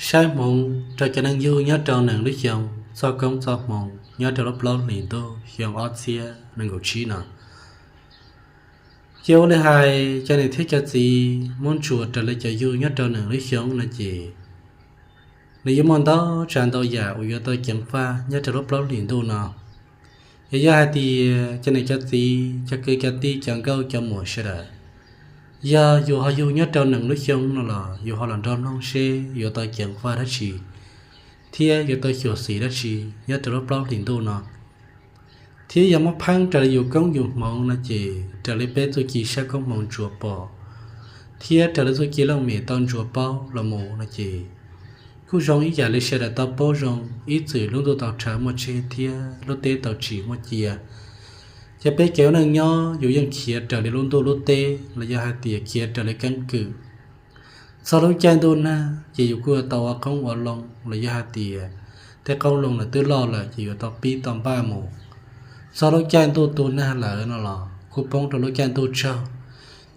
Saib hmoov rau cov neeg yug nyob rau nees lub xyoo txoj koob txoj hmoov nyob rau lub plaub hlis ntuj xyoo ob txhiab nees nkaum tsib no. Ces ua li hais cov niam thiab cov txiv muab ntsuas raws li cov yug nyob rau nees lub xyoo no ces nws yuav muaj ntau tsav ntau yam uas yuav tau ceev faj nyob rau lub plaub hlis ntuj no. Es yog hais tias cov niam cov txiv, cov kwv cov tij, cov nkauj cov muam sawv daws, yog yus ho yug nyob rau nees lub xyoo no los yus ho los nrog mloog seb yuav tau ceev faj dab tsi thiab yuav tau xyuam xim dab tsi nyob rau lub plaub hlis ntuj no. Thiab yog muab pheeb raws li yus koob yus hmoov no ces raws li peb txuj ci saib koob hmoov ntsuas pom thiab raws li txuj ci looj mem tau ntsuas paub los mus no ces kuj zoo ib yam li sawv daws tau paub zoo, ib txwm lub ntuj tau rhawv muaj tsev thiab lub teb tau tsim muaj cia. Ces peb kev ua neej nyob yus yeej khiav raws li lub ntuj lub teb los yog hais tias khiav raws li keeb kwm. Txog lub caij ntuj nag ces yus kuj yuav tau ua qoob ua loo los yog hais tias tej qoob loo lawm twb loj lawm ces yuav tau pib tau npaj mus. Txog lub caij ntuj tu nag lawm no los kuj poob rau lub caij ntuj tsaug,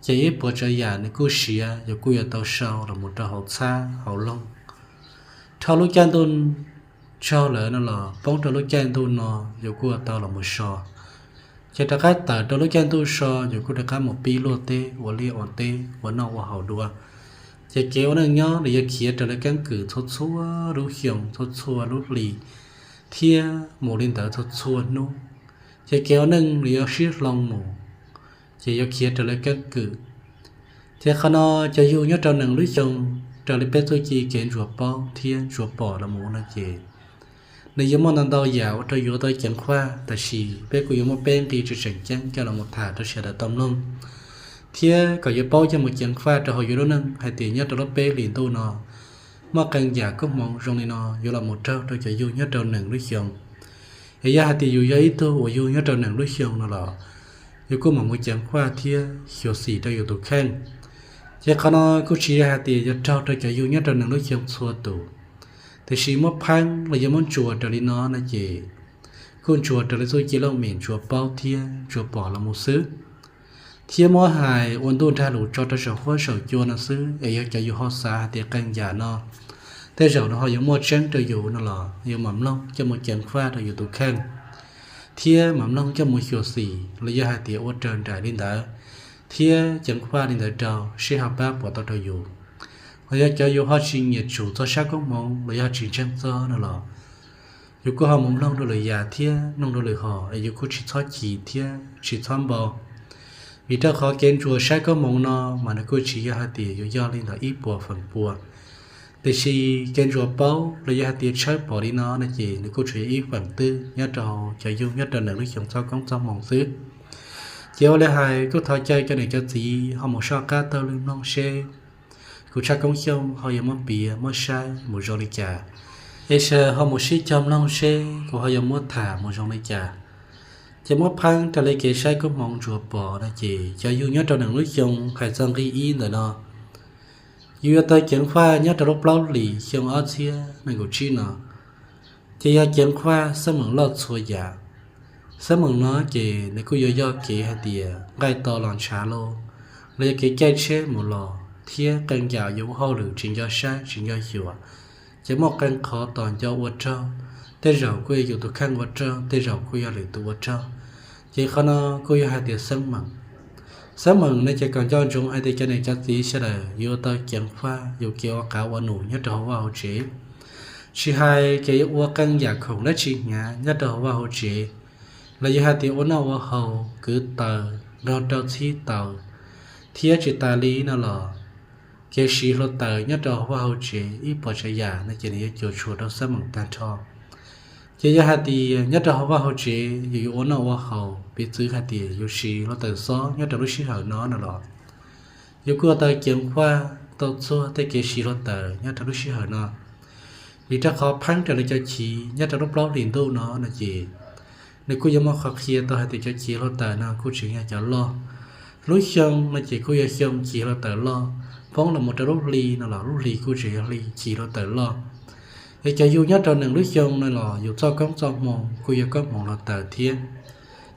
ces ib puas tsav yam nws kuj siav, yus kuj yuav tau sau los mus rau hauv txhab hauv loog. Dhau lub caij ntuj tsaug lawm no los poob rau lub caij ntuj no, yus kuj yuav tau los mus so. Ces rov qab tawm rau lub caij ntuj so, yus kuj rov qab mus pib luaj teb ua liaj ua teb ua noj ua haus dua. Ces kev ua neej nyob nws yuav khiav raws li keeb kwm txhua txhua lub xyoo, txhua txhua lub hli, thiab mus li ntawd txhua txhua hnub. Ces kev ua neej nws yuav sib hloov mus, ces yuav khiav raws li keeb kwm. Ces qhov no cov yug nyob rau nees lub xyoo, raws li peb txuj ci kev ntsuas paub thiab ntsuas pom los mus no ces nws yuav muaj ntau ntau yam ua rau yuav tau ceev faj, tab sis peb kuj yuav muaj peb nqi tseem tseem ceeb coj los mus tham rau sawv daws tau mloog, thiab kom yuav paub coj mus ceev faj rau hauv yus lub neej hais tias nyob rau lub peb hlis ntuj no muaj qee yam koob hmoov zoo li no yuav los mus raug rau cov yug nyob rau nees lub xyoo. Es yog hais tias yus yog ib tug uas yug nyob rau nees lub xyoo no los yus kuj mam mus ceev faj thiab xyuam xim rau yus tus kheej. Ces qhov no kuj tsis yog hais tias yuav raug rau cov yug nyob rau nees lub xyoo txhua tus, tiam sis muab pheeb los yog muab ntsuas raws li no no ces kuj ntsuas raws li txuj ci looj mem ntsuas paub thiab ntsuas pom los mus xwb. Thiab muab hais ua ntuj nrag lus tso rau saum huab saum cua no xwb, es yog cov yus ho xav hais tias qee yam no tej zaum nws ho yuav muaj tseeb rau yus no los yus mam mloog coj mus ceev faj rau yus tus kheej, thiab mam mloog coj mus xyuam xim los yog hais tias ua raws nraim li ntawd, thiab ceev faj li ntawd rau seb ho pab puas tau rau yus. Los yog cov yus ho tsis nyiam tsum txog sab koob hmoov los yog tsis ntseeg txog no los yus kuj ho mus mloog dua lwm yam thiab mloog dua lwm hom, es yus kuj tsis txhob chim thiab tsis txhob npau, vim rau qhov kev ntsuas saib koob hmoov no mas nws kuj tsis yog hais tias yuav yog li ntawm ib puas feem pua. Tiam sis kev ntsuas paub los yog hais tias tshawb pom li no no ces nws kuj tsuas yog ib feem twg nyob rau cov yug nyob rau nees lub xyoo txoj koob txoj hmoov xwb. Ces ua li hais kuj thov caw cov niam cov txiv ho mus soj qab taug lw mloog seb kuv tshaj koob xyooj ho yuav muab piav muab saib mus zoo li cas, es sawv daws ho mus sib cog mloog seb kuv ho yuav muab tham mus zoo li cas. Ces muab pheeb raws li kev saib koob hmoov ntsuas pom no ces cov yug nyob rau nees lub xyoo hais txog nqi ib ntawm no, yus yuav tau ceev faj nyob rau lub plaub hlis xyoo ob txhiab nees nkaum tsib no, ces yog ceev faj xab meem loj txhua yam. Xab meem no ces nws kuj yuav yog kev hais tias nqaij to los ntshav lauj, los yog kev caij tsheb mus los thiab qee yam yuav ua hauj lwm tsis nco saib tsis nco xyuas, ces muaj qee qhov tos nco ua raug, tej zaum kuj yog yus tus kheej ua raug, tej zaum kuj yog lwm tus ua raug. Ces qhov no kuj yog hais tias xab meem. Xab meem no ces kom nco ntsoov hais tias cov niam cov txiv sawv daws yuav tau ceev faj yus kev ua qav ua num nyob rau hauv vaj hauv tsev. Tsis hais kev yuav ua qee yam khoom dab tsi hnyav nyob rau hauv vaj hauv tsev, los yog hais tias ua noj ua haus, kwv taws, nrog rau txhib taws, thiab tsis tas li no los kev siv hluav taws nyob rau hauv vaj hauv tsev ib puas tsav yam no ces nws yuav cuam tshuam rau xab meem tag nrho. Ces yog hais tias nyob rau hauv vaj hauv tsev yus yuav ua noj ua haus, piv txwv hais tias yus siv hluav taws xob nyob rau lub sij hawm no no los yus kuj yuav tau ceev faj tau txuag tej kev siv hluav taws nyob rau lub sij hawm no. Vim rau qhov pheeb raws li cov chiv nyob rau lub plaub hlis ntuj no no ces nws kuj yuav muaj qhov qhia tau hais tias cov chiv hluav taws no kuj tseem yog cov loj. Lub xyoo no ces kuj yog xyoo chiv hluav taws loj, poob los mus rau lub hli no los lub hlis kuj tseem yog hli chiv hluav taws loj. Es cov yug nyob rau nees lub xyoo no los yus txoj koob txoj hmoov kuj yog koob hmoov hluav taws thiab.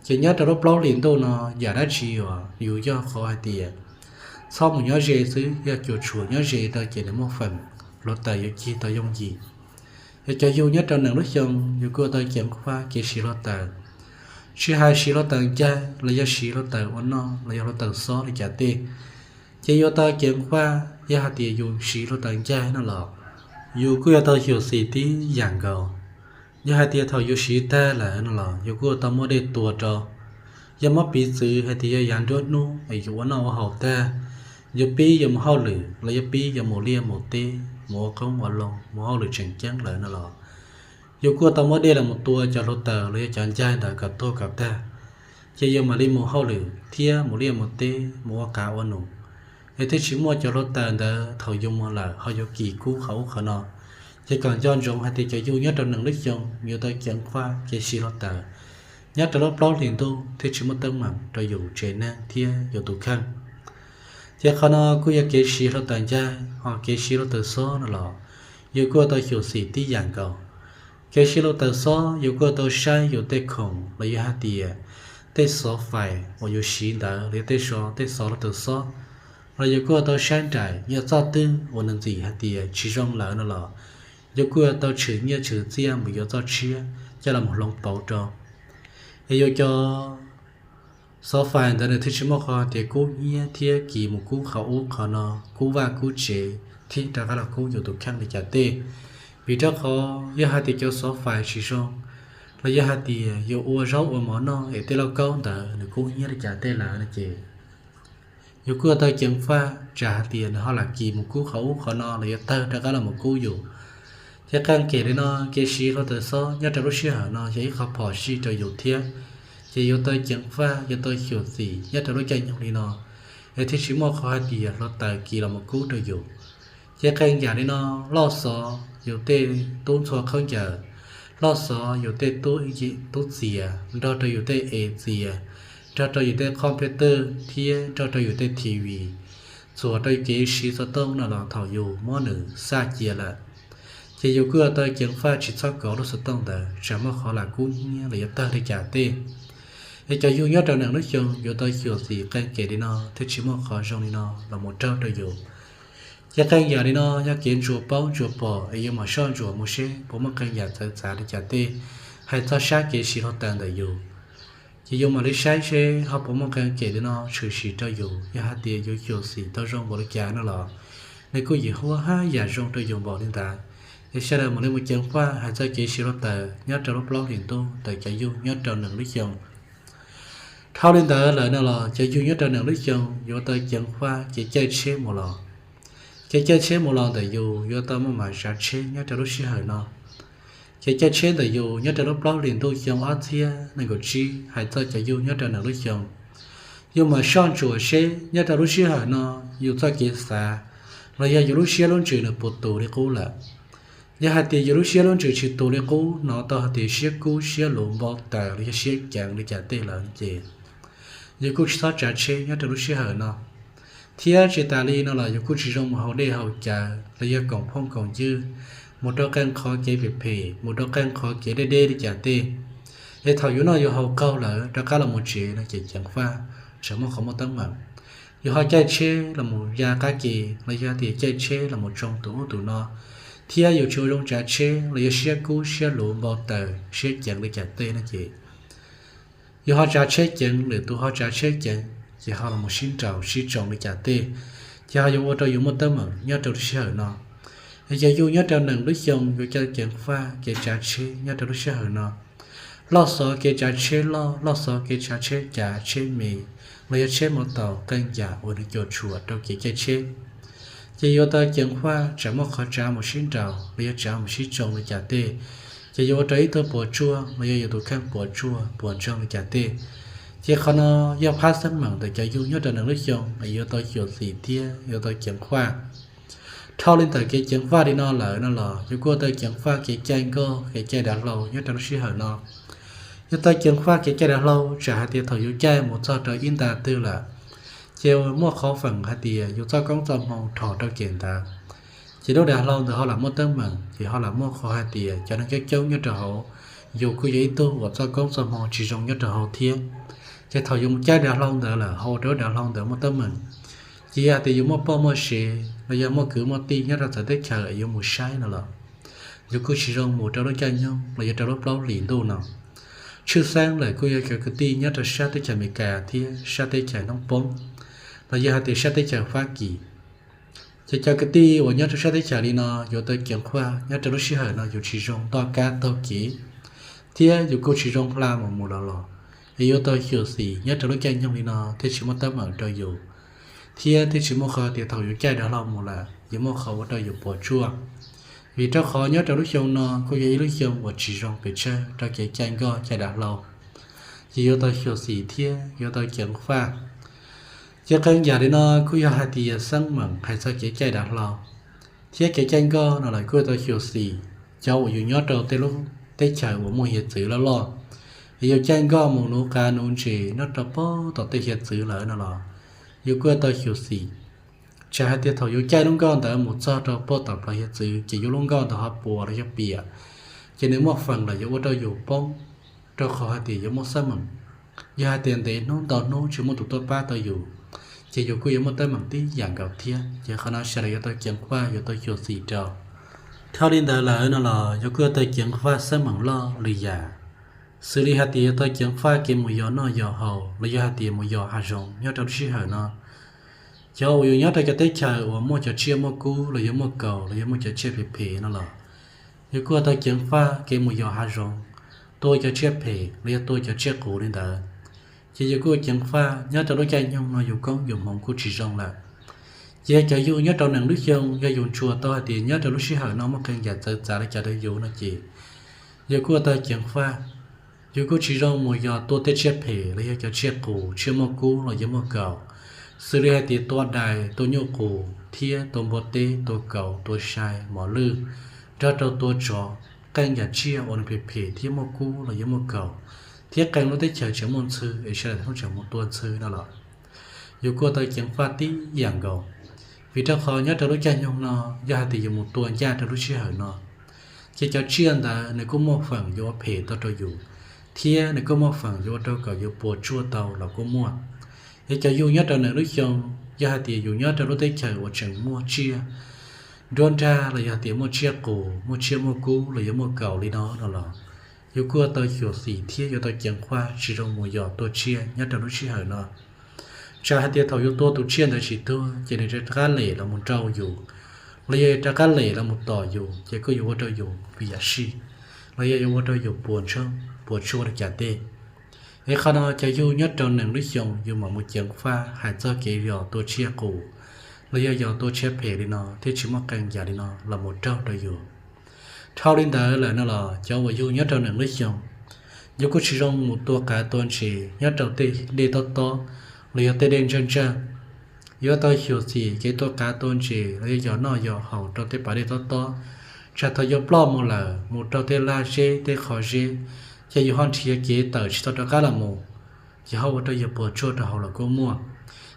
Ces nyob rau lub plaub hlis ntuj no yam dab tsi uas yus yog qhov hais tias txhob mus nyob ze xwb, yog cuam tshuam nyob ze rau ces nws muaj feem hluav taws yuav cig tau yooj yim. Es cov yug nyob rau nees lub xyoo yus kuj ua tau ceev faj kev siv hluav taws, tsis hais siv hluav taws ncaig los yog siv hluav taws ua noj los yog hluav taws xob li cas tej, ces yuav tau ceev faj. Yog hais tias yus siv hluav taws ncaig no los yus kuj yuav tau xyuam xim tib yam nkaus. Yog hais tias thaum yus siv tag lawm no los yus kuj yuav tau muab dej tua rau. Yog muab piv txwv hais tias yog yav nruab hnub es yus ua noj ua haus tag, yus pib yuav mus hauj lwm los yog pib yuav mus liaj mus teb, mus ua qoob ua loo, mus hauj lwm tseem ceeb lawm no los yus kuj yuav tau muab dej los mus tua cov hluav taws los yog cov ncaig ntawd kom tuag kom tag, ces yus mam li mus hauj lwm thiab mus liaj mus teb mus ua qav ua num, es thiaj tsis muaj cov hluav taws ntawd thaum yus mus lawm ho yuav kis kub qhov ub qhov no. Ces kom nco ntsoov hais tias cov yug nyob rau nees lub xyoo yuav tau ceev faj kev siv hluav taws nyob rau lub plaub hlis ntuj thiaj tsis muaj teeb meem rau yus tsev neeg thiab yus tus kheej. Ces qhov no kuj yog kev siv hluav taws ncaig, ho kev siv hluav taws xob no los yus kuj yuav tau xyuam xim tib yam nkaus. Kev siv hluav taws xob yus kuj yuav tau saib yus tej khoom los yog hais tias tej xov fais uas yus siv ntawd los yog tej xov, tej xov hluav taws xob, los yus kuj yuav tau saib nraim yog txoj twg uas nws ntxim hais tias tsis zoo lawm no los yus kuj yuav tau tshwm nyiaj tshwm txiaj mus yuav txoj tshiab coj los mus hloov pauv rau. Es yus cov xov fais ntawd nws thiaj tsis muaj qhov tias kub hnyiab thiab kis mus kub qhov ub qhov no, kub vaj kub tsev thiab rov qab los kub yus tus kheej li cas tej. Vim rau qhov yog hais tias cov xov fais tsis zoo, los yog hais tias yus ua zaub ua mov noj es tej lauj kaub ntawd nws kub hnyiab li cas tej lawm no ces yus kuj yuav tau ceev faj tsam hais tias nws ho lam kis mus kub qhov ub qhov no los yuav tawg rov qab los mus kub yus. Ces qee kem li no, kev siv hluav taws xob nyob rau lub sij hawm no yog ib qho phom sij rau yus thiab. Ces yuav tau ceev faj, yuav tau xyuam xim nyob rau lub caij nyoog li no, es thiaj tsis muaj qhov hais tias hluav taws kis los mus kub rau yus. Ces qee yam li no, loj xov yus tej tub ntxhua khaub ncaws, loj xov yus tej tub txias, nrog rau yus tej es txias, nrog rau yus tej qhov peb twj thiab nrog rau yus tej T V, txuas rau kev siv xov tooj no los thaum yus muab nws xaj cia lawm, ces yus kuj yuav tau ceev faj tsis txhob kov lub xov tooj ntawd tsam muaj qhov lam kub hnyiab los yuav tawg li cas tej. Es cov yug nyob rau nees lub xyoo yuav tau xyuam xim qee kem li no thiaj tsis muaj qhov zoo li no los mus raug rau yus. Ces qee yam li no yog kev ntsuas paub ntsuas pom es yuav mam soj ntsuas mus seb puas muaj qee yam txawv txav li cas tej hais txog sab kev siv hluav taws ntawm yus. Ces yus mam li saib seb ho puas muaj qee kem li no tshwm sim rau yus. Yog hais tias yus xyuam xim tau zoo npaum li cas no los nws kuj yeej huab hab yam zoo rau yus npaum li ntawd. Es sawv daws mam li mus ceev faj hais txog kev siv hluav taws nyob rau lub plaub hlis ntuj ntawm cov yug nyob rau nees lub xyoo. Dhau li ntawd lawm no los cov yug nyob rau nees lub xyoo yuav tau ceev faj kev caij tsheb mus los. Kev caij tsheb mus los ntawm yus yuav tau muaj mam tsav tsheb nyob rau lub sij hawm no. Kev caij tsheb ntawm yus nyob rau lub plaub hlis ntuj xyoo ob txhiab nees nkaum tsib hais txog cov yug nyob rau nees lub xyoo, yus mam soj ntsuam seb nyob rau lub sij hawm no yus txoj kev xav los yog yus lub siab lub ntsws nws puas tus li qub lawm. Yog hais tias yus lub siab lub ntsws tsis tus li qub, hnov tau hais tias siab kub siab luv npau taws los yog siab ceev li cas tej lawm ces yus kuj tsis txhob tsav tsheb nyob rau lub sij hawm no. Thiab tsis tas li no los yus kuj tsis zoo mus haus dej haus cawv los yog koom phooj koom ywg, mus rau qee qhov kev phem phem, mus rau qee qhov kev deb deb li cas tej. Es thaum yus noj yus haus qaug lawm rov qab los mus tsev no ces ceev faj, tseem muaj qhov muaj teeb meem. Yus ho caij tsheb los mus ya qab ke los yog tias caij tsheb los mus tsoo tus ub tus no, thiab yus tsis ua zoo tsav tsheb los yog siab kub siab luv npau taws siab ceev li cas tej no ces yus ho tsav tsheb ceev, lwm tus ho tsav tsheb ceev, ces ho los mus sib nraus sib tsoo li cas tej, ces ho yuav ua rau yus muaj teeb meem nyob rau lub sij hawm no. Es cov yug nyob rau nees lub xyoo yuav tau ceev faj kev tsav tsheb nyob rau lub sij hawm no. Loj xov kev tsav tsheb loj, loj xov kev tsav tsheb cav tsheb me, los yog tsheb mov taus qee yam uas nws cuam tshuam rau kev caij tsheb, ces yuav tau ceev faj tsam muaj qhov tsav mus sib nraus los yog tsav mus sib tsoo li cas tej, ces yuav ua rau ib tug puas tsuaj los yog yus tus kheej puas tsuaj puas ntsoog li cas tej. Ces qhov no yog phab xeeb meem ntawm cov yug nyob rau nees lub xyoo es yuav tau xyuam xim thiab yuav tau ceev faj. Dhau li ntawm kev ceev faj li no lawm no los yus kuj tau ceev faj kev caij nkoj kev caij dav hlau nyob rau lub sij hawm no. Yus tau ceev faj kev caij dav hlau tsam hais tias thaum yus caij mus txog rau ib nta twg lawm, ces muaj qhov feem hais tias yus txoj koob txoj hmoo dhos rau kem ntawd, ces lub dav hlau ntawd ho lam muaj teeb meem, ces ho lam muaj qhov hais tias cov neeg coob coob nyob rau hauv, yus kuj yog ib tug uas txoj koob txoj hmoo tsis zoo nyob rau hauv thiab. Ces thaum yus mus caij dav hlau ntawd lawm ho ua rau lub dav hlau ntawd muaj teeb meem, Ces yog hais tias yus muaj poj muaj sev los yog muaj kwv muaj tij nyob rau txawv teb chaws es yuav mus saib no los yus kuj tsis zoo mus rau lub caij nyoog los yog rau lub plaub hlis ntuj no. Tshwj xeeb lawm kuj yog cov kwv tij nyob rau sab teb chaws Amelikas thiab sab teb chaws Noob Poob, los yog hais tias sab teb chaws Fab Kis. Ces cov kwv tij uas nyob rau sab teb chaws li no yuav tau ceev faj nyob rau lub sij hawm no yus tsis zoo toj kab taug kev, thiab yus kuj tsis zoo hla mus mus los los, es yuav tau xyuam xim nyob rau lub caij nyoog li no thiaj tsis muaj teeb meem rau yus, thiab thiaj tsis muaj qhov tias thaum yus caij dav hlau mus lawm yuav muaj qhov ua rau yus puas tsuaj. Vim rau qhov nyob rau lub xyoo no kuj yog ib lub xyoo uas tsis zoo pes tsawg rau kev caij nkoj caij dav hlau, ces yuav tau xyuam xim thiab yuav tau ceev faj. Ces qee yam li no kuj yog hais tias xeeb meem hais txog kev caij dav hlau thiab kev caij nkoj no lawm kuj yuav tau xyuam xim. Cov uas yus nyob rau tej lub teb chaws uas muaj hiav txwv loj loj, es yus caij nkoj mus nuv qav nuv ntses nyob rau pem tom tej hiav txwv lawm no los yus kuj yuav tau xyuam xim. Tsam hais tias thaum yus caij lub nkoj ntawd mus txog rau pem tom plawv hiav txwv ces yus lub nkoj ntawd ho puas los yog piam, ces nws muaj feem lawm yuav ua rau yus poob, rau qhov hais tias yuav muaj xab meem. Yog hais tias ntev hnub ntau hnub tsis muaj tus tuaj pab tau yus, ces yus kuj yuav muaj teeb meem tib yam nkaus thiab. Ces qhov no sawv daws yuav tau ceev faj yuav tau xyuam xim rau. Dhau li ntawd lawm no los yus kuj yuav tau ceev faj xab meem loj lwm yam, xws li hais tias yuav tau ceev faj kev mus yos noj yos haus los yog hais tias mus yos hav zoov nyob rau lub sij hawm no. Cov uas yus nyob rau cov teb chaws uas muaj cov tsiaj muaj kub los yog muaj kaus los yog muaj cov tsiaj phem phem no los yus kuj yuav tau ceev faj kev mus yos hav zoov, tua cov tsiaj phem los yog tua cov tsiaj qus li ntawd. Ces yus kuj ceev faj nyob rau lub caij nyoog no yus koob yus hmoov kuj tsis zoo lawm. Ces cov yug nyob rau nees lub xyoo yog yus ntsuas tau hais tias nyob rau lub sij hawm no muaj qee yam txawv txav li cas rau yus no ces yus kuj yuav tau ceev faj. Yus kuj tsis zoo mus yos tua tej tsiaj phem los yog cov tsiaj qus tsiaj muaj kub los yog muaj kaus, xws li hais tias tua dais tua nyuj qus thiab tua npua teb tua kaus tua sai mos lwj, nrog rau tua tsov, qee yam tsiaj uas nws phem phem thiab muaj kub los yog muaj kaus, thiab qee lub teb chaws tseem muaj ntxhw es sawv daws hnub tseem mus tua ntxhw no los yus kuj yuav tau ceev faj tib yam nkaus. Vim rau qhov nyob rau lub caij nyoog no yog hais tias yus mus tua ncaj rau lub sij hawm no, ces cov tsiaj ntawd nws kuj muaj feem yuav ua phem tau rau yus, thiab nws kuj muaj feem yuav ua rau kom yus puas tsuaj tau los kuj muaj. Es cov yug nyob rau nees lub xyoo, yog hais tias yus nyob rau lub teb chaws uas tseem muaj tsiaj nruab nrag los yog hais tias muaj tsiaj qus muaj tsiaj muaj kub los yog muaj kaus li no no los yus kuj yuav tau xyuam xim thiab yuav tau ceev faj tsis zoo mus yos tua tsiaj nyob rau lub sij hawm no. Tsam hais tias thaum yus tua tus tsiaj ntawd tsis tuag ces nws rov qab lem los mus nrau yus, los yog rov qab lem los mus tom yus ces kuj yuav ua rau yus vim yam sij, los yog yuav ua rau yus puas ntsoog puas tsuaj li cas tej. Es qhov no cov yug nyob rau nees lub xyoo yus mam mus ceev faj hais txog kev yos tua tsiaj qus los yog yos tua tsiaj phem li no thiaj tsis muaj qee yam li no los mus raug rau yus. Dhau li ntawd lawm no los cov uas yug nyob rau nees lub xyoo, yus kuj tsis zoo mus tua qav tua ntses nyob rau tej dej tob tob los yog tej dej ntsawj ntsawj. Yuav tau xyuam xim kev tua qav tua ntses los yog yos noj yos haus rau tej pas dej tob tob. Tsam thaum yus ploj mus lawm mus rau tej laj zeb tej qhov zeb, ces yus ho nrhiav kev tawm tsis tau rov qab los mus, ces ho ua rau yus puas tsuaj rau hauv los kuj muaj.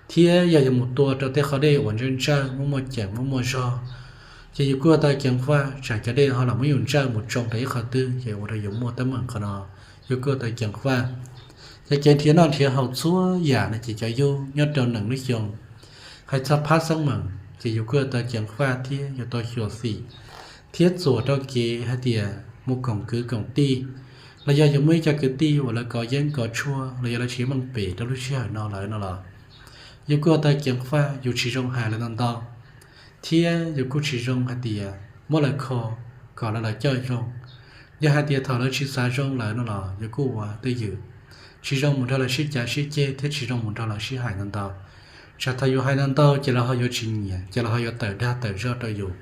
Thiab yog yus mus tua rau tej qhov dej uas ntsawj ntsawj muaj muaj ceem muaj muaj zog, ces yus kuj yuav tau ceev faj tsam cov dej ho los muab yus ntsawj mus tsoo rau ib qhov twg ces ua rau yus muaj teeb meem qhov no, yus kuj yuav tau ceev faj. Ces kev nrhiav noj nrhiav haus txhua yam no ces cov yug nyob rau nees lub xyoo, hais txog phab xeeb meem ces yus kuj yuav tau ceev faj thiab yuav tau xyuam xim, thiab txuam rau kev hais tias mus koom kwv koom tij, los yog yus muaj ib co kwv tij uas lawv kov yeeb kov tshuaj los yog lawv tsis meej pem rau lub sij hawm no lawm no los, yus kuj yuav tau ceev faj yus tsis zoo hais lawv ntau ntau, thiab yus kuj tsis zoo hais tias muab lawv kho kom lawv lawv coj zoo. Yog hais tias thaum lawv tsis xav zoo lawm no los yus kuj ua twj ywm, tsis zoo mus nrog lawv sib cav sib ceg thiab tsis zoo mus nrog lawv sib hais ntau ntau. Tsam thaum yus hais ntau ntau ces lawv ho yuav tsis nyiam ces lawv ho yuav tawm dag tawm zog rau yus,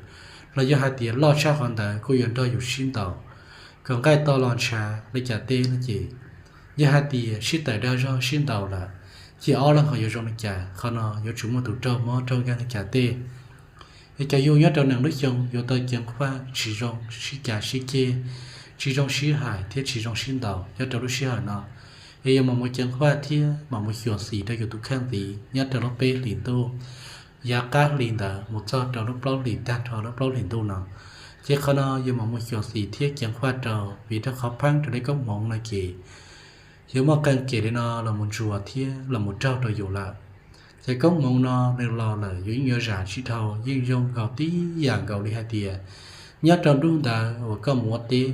los yog hais tias loj tshaj qhov ntawd kuj yuav nrog yus sib ntaus kom nqaij to los ntshav li cas tej no ces, yog hais tias sib tawm dag zog sib ntaus lawm, ces ob leeg ho yuav zoo li cas? Qhov no yuav tsum muaj tus raug mob raug nkeeg li cas tej. Es cov yug nyob rau nees lub xyoo yuav tau ceev faj tsis zoo sib cav sib ceg, tsis zoo sib hais thiab tsis zoo sib ntaus nyob rau lub sij hawm no. Es yuav mam mus ceev faj thiab mam mus xyuam xim rau yus tus kheej ntxiv nyob rau lub peb hlis ntuj, yav qab hlis ntawd mus txog rau lub plaub hlis tag nrho lub plaub hlis ntuj no. Ces qhov no yuav mam mus xyuam xim thiab ceev faj rau, vim rau qhov pheeb rau li koob hmoov no ces yuav muaj qee kem li no los mus ntsuas thiab los mus raug rau yus lawm. Ces koob hmoov no nws los lawm yus yeej yuav zam tsis dhau, yeej zoo nkaus tib yam nkaus li hais tias nyob rau hnub ntawd uas koj mus ua teb,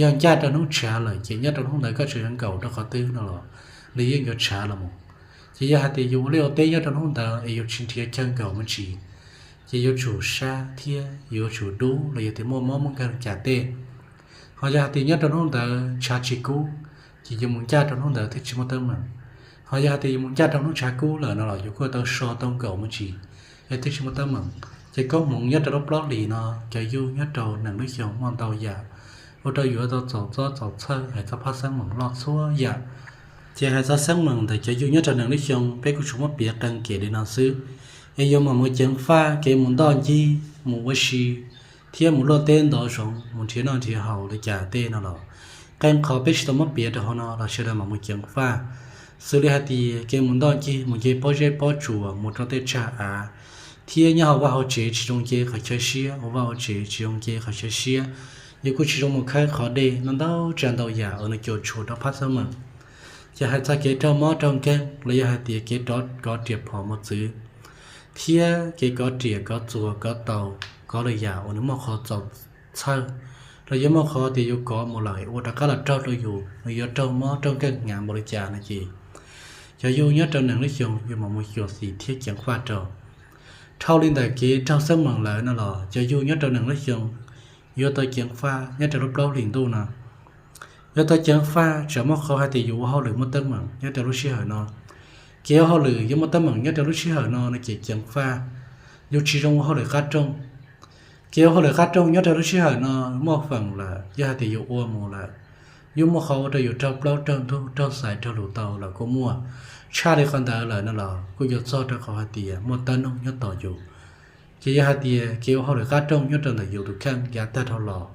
yog ncaj rau hnub tshav lawm ces nyob rau hnub ntawd koj tseem yuav nkaum rau qhov twg no los nws yeej yuav tshav los mus. Ces yog hais tias yus ua liaj ua teb nyob rau hnub ntawd es yus tsis nrhiav chaw nkaum me ntsis, ces yuav tsum sab thiab yuav tsum dub los yog tias muaj mob muaj nkeeg li cas tej. Ho yog hais tias nyob rau hnub ntawd tshav tsis kub, ces yuav mus ncaj rau hnub ntawd thiaj tsis muaj teeb meem. Ho yog hais tias yuav mus ncaj rau hnub tshav kub lawm no los yuav kuj tau so tau nkaum me ntsis es thiaj tsis muaj teeb meem. Ces koob hmoov nyob rau lub plaub hlis no, cov yug nyob rau nees lub xyoo muaj ntau yam ua rau yus tau txaus txob txaus txhawj hais txog phab xeeb meem loj txhua yam. Ces hais txog xeeb meem ntawm cov yug nyob rau nees lub xyoo peb kuj tsuas muab piav qee kev li no xwb, es yuav mam mus ceev faj kev mus ntoj ncig mus ua si thiab mus luaj teb ntov zoov mus nrhiav noj nrhiav haus li cas tej no los, qee qhov peb tsis tau muab piav rau hauv no los sawv daws mam mus ceev faj. Xws li hais tias kev mus ntoj ncig mus nce pob zeb pob tsuas mus rau tej tsag av, thiab nyob hauv vaj hauv tsev tsis zoo nce qhov chaw siab, hauv vaj hauv tsev tsis zoo nce qhov chaw siab, yus kuj tsis zoo mus khawb qhov dej no ntau tsav ntau yam uas nws cuam tshuam rau phab xeeb meem. Ces hais txog kev raug mob raug nkeeg los yog hais tias kev rov kov riam phom mos txwv thiab kev kov riam kov txuas kov taus kov lwm yam uas nws muaj qhov txaus txhawj los yog muaj qhov tias yus kov mus lawm ua rov qab los raug rau yus, nws yuav raug mob raug nkeeg hnyav npaum li cas no ces cov yug nyob rau nees lub xyoo yuav mam mus xyuam xim thiab ceev faj rau. Dhau li ntawm kev raug xeeb meem lawm no los cov yug nyob rau nees lub xyoo yuav tau ceev faj nyob rau lub plaub hlis ntuj no. Yuav tau ceev faj tsam muaj qhov hais tias yus ua hauj lwm muaj teeb meem nyob rau lub sij hawm no. Kev ua hauj lwm yuav muaj teeb meem nyob rau lub sij hawm no no ces ceev faj, yus tsis zoo ua hauj lwm qab rooj. Kev ua hauj lwm qab rooj nyob rau lub sij hawm no muaj feem lawm yog hais tias yus ua mus lawm, yuav muaj qhov ua rau yus raug plaub raug ntug raug xaiv raug lus tau los kuj muaj. Tshaj li qhov ntawd lawm no los kuj yuav txog rau qhov hais tias muaj tab noog nyob tos yus. Ces yog hais tias kev ua hauj lwm qab rooj nyob rau ntawm yus tus kheej yav tag dhau los,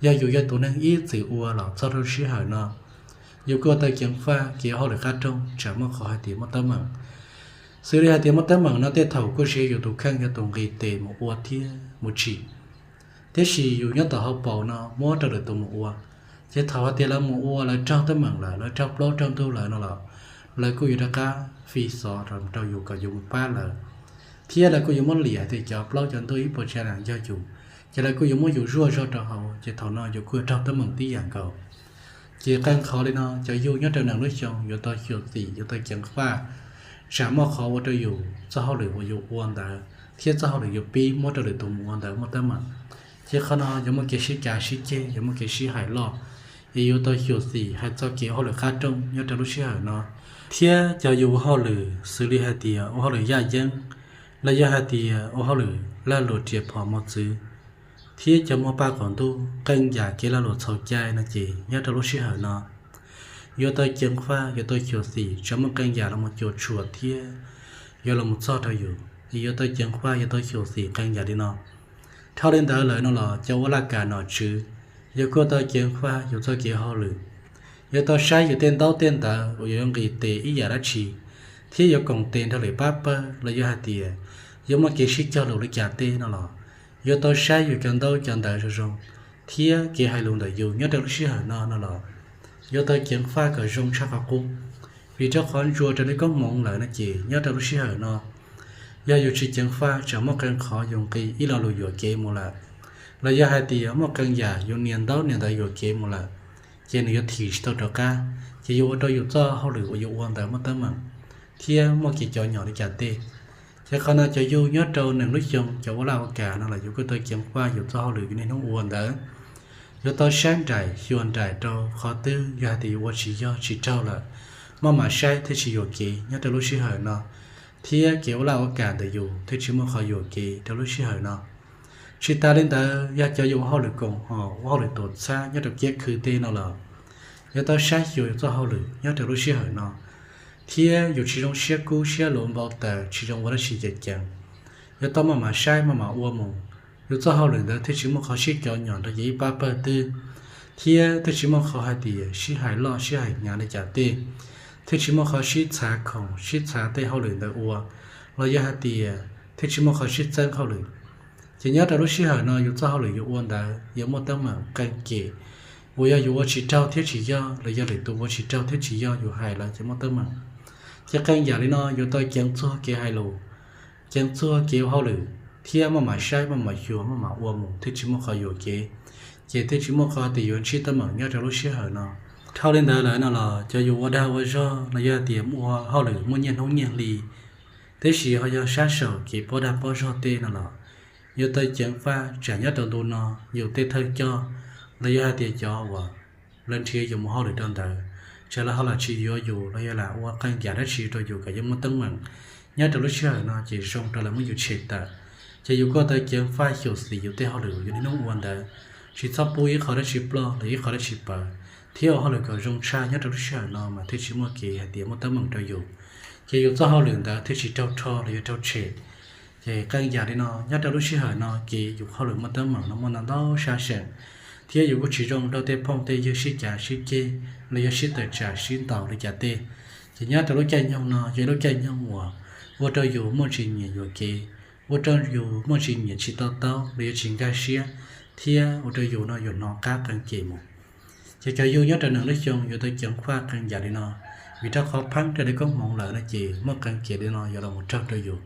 yog yus yog tus neeg ib txwm ua los txog rau lub sij hawm no, yus kuj yuav tau ceev faj kev ua hauj lwm qab rooj tsam muaj qhov hais tias muaj teeb meem. Xws li hais tias muaj teeb meem no tej thaum kuj siv yus tus kheej yog tus nqis tes mus ua thiab mus tsim. Tiam sis yus nyob tom hauv paus no muab rau lwm tus mus ua, ces thaum hais tias lawv mus ua lawv raug teeb meem lawm lawv raug plaub raug ntug lawm no los, lawv kuj yuav rov qab fi xov rau yus kom yus mus pab lawv, thiab lawv kuj yuav muab liam hais tias cov plaub cov ntug ib puas tsav yam yog yus, ces lawv kuj yuav muab yus zuaj zog rau hauv, ces thaum no yus kuj yuav raug teeb meem tib yam nkaus. Ces qee qhov li no cov yug nyob rau nees lub xyoo yuav tau xyuam xim yuav tau ceev faj, tsam muaj qhov ua rau yus txoj hauj lwm uas yus ua ntawd thiab txoj hauj lwm yus pib muab rau lwm tus mus ua ntawd muaj teeb meem. Ces qhov no yuav muaj kev sib cav sib ceg, yuav muaj kev sib hais loj, es yuav tau xyuam xim hais txog kev ua hauj lwm qab rooj nyob rau lub sij hawm no. Thiab cov yus ua hauj lwm xws li hais tias ua hauj lwm yaj yeeb, los yog hais tias ua hauj lwm lag luam riam phom mos txwv, thiab cov muag paj qaum ntuj qee yam kev lag luam txhaum cai no ces nyob rau lub sij hawm no yuav tau ceev faj yuav tau xyuam xim tsam muaj qee yam los mus cuam tshuam thiab yuav los mus txog rau yus, es yuav tau ceev faj yuav tau xyuam xim qee yam li no. Dhau li ntawd lawm no los cov ua laj kam nom tswv, yus kuj tau ceev faj yus txoj kev hauj lwm, yuav tau saib yus tej ntaub tej ntawv uas yuav nqis tes ib yam dab tsi, thiab yuav koom tes nrog lwm pab pawg los yog hais tias yuav muaj kev sib cog lus li cas tej no los, yuav tau saib yus cov ntaub cov ntawv zoo zoo, thiab kev hais lus ntawm yus nyob rau lub sij hawm no no los, yuav tau ceev faj kom zoo tshaj qhov qub. Vim rau qhov ntsuas raws li koob hmoov lawm no ces nyob rau lub sij hawm no, yog yus tsis ceev faj tsam muaj qee qhov yus nqis ib lo lus yuam kev mus lawm, los yog hais tias muaj qee yam yus nias ntaub nias ntawv yuam kev mus lawm, ces nws yuav thim tsis tau rov qab, ces yuav ua rau yus txoj hauj lwm uas yus ua ntawd muaj teeb meem thiab muaj kev cov nyom li cas tej. Ces qhov no cov yug nyob rau nees lub xyoo cov ua laj ua kam no los yus kuj tau ceev faj yus txoj hauj lwm yus niaj hnub ua ntawd. Yuav tau saib nraim xyuas nraim rau qhov twg yog hais tias yus ua tsis yog tsis raug lawm, maj mam saib thiaj tsis yuam kev nyob rau lub sij hawm no, thiab kev ua laj ua kam ntawm yus thiaj tsis muaj qhov yuam kev rau lub sij hawm no. Tsis tas li ntawd yog cov yus ua hauj lwm koom haum ua hauj lwm tuam txhab nyob rau kiab khw tej no los, yuav tau saib xyuas yus txoj hauj lwm nyob rau lub sij hawm no, thiab yus tsis zoo siab kub siab luav npau taws tsis zoo ua dab tsi ceev ceev. Yuav tau maj mam saib maj mam ua mus, yus txoj hauj lwm ntawd thiaj tsis muaj qhov sib cov nyom nrog yus ib pab pawg twg, thiab thiaj tsis muaj qhov hais tias sib hais loj sib hais hnyav li cas tej, thiaj tsis muaj qhov sib txhav khoom sib txhav tej hauj lwm ntawd ua, los yog hais tias thiaj tsis muaj qhov sib txeeb hauj lwm. Ces nyob rau lub sij hawm no yus txoj hauj lwm yus ua ntawd yuav muaj teeb meem qee kem, uas yog yus ua tsis raug thiab tsis yog los yog lwm tus ua tsis raug thiab tsis yog yus hais lawv ces muaj teeb meem. Ces qee yam li no yuav tau ceev txuag kev hais lus, ceev txuag kev ua hauj lwm, thiab maj mam saib, maj mam xyuas, maj mam ua mus thiaj tsis muaj qhov yuam kev, ces thiaj tsis muaj qhov tias yuav ntsib teeb meem nyob rau lub sij hawm no. Dhau li ntawd lawm no los cov yus ua dag ua zog los yog hais tias ua hauj lwm muaj nyiaj hnub nyiaj hli, tiam sis ho yog sab saum kev pob dag pob zog tej no los yuav tau ceev faj tsam nyob rau ntu no yus tej thawj coj los yog hais tias cov uas lawv nrhiav yus mus hauj lwm rau ntawd, tsam lawv ho lam tsis yuav yus los yog lam ua qee yam dab tsi rau yus kom yus muaj teeb meem nyob rau lub sij hawm no ces zoo rau lawv muab yus tshem tawm. Ces yus kuj tau ceev faj xyuam xim yus tej hauj lwm yus niaj hnub ua ntawd, tsis txhob pub ib qho dab tsi ploj los ib qho dab tsi pawv, thiab ua hauj lwm kom zoo tshaj nyob rau lub sij hawm no mas thiaj tsis muaj kev hais tias muaj teeb meem rau yus, ces yus txoj hauj lwm ntawd thiaj tsis raug rho los yog raug tshem. Ces qee yam li no nyob rau lub sij hawm no ces yus hauj lwm muaj teeb meem no muaj ntau ntau sab seem, thiab yus kuj tsis zoo rau tej phooj tej ywg sib cav sib ceg los yog sib tawm tsam sib ntaus li cas tej. Ces nyob rau lub caij nyoog no yog ib lub caij nyoog uas ua rau yus muaj tsis nyiam yuam kev, ua rau yus muaj tsis nyiam tsis to taub los yog tsis nkag siab, thiab ua rau yus no yus hnov qab qee kem mus. Ces cov yug nyob rau neeg lub xyoo yuav tau ceev faj qee yam li no, vim rau qhov pheeb raws li koob hmoov lawm no ces muaj qee kem li no yuav los mus raug rau yus.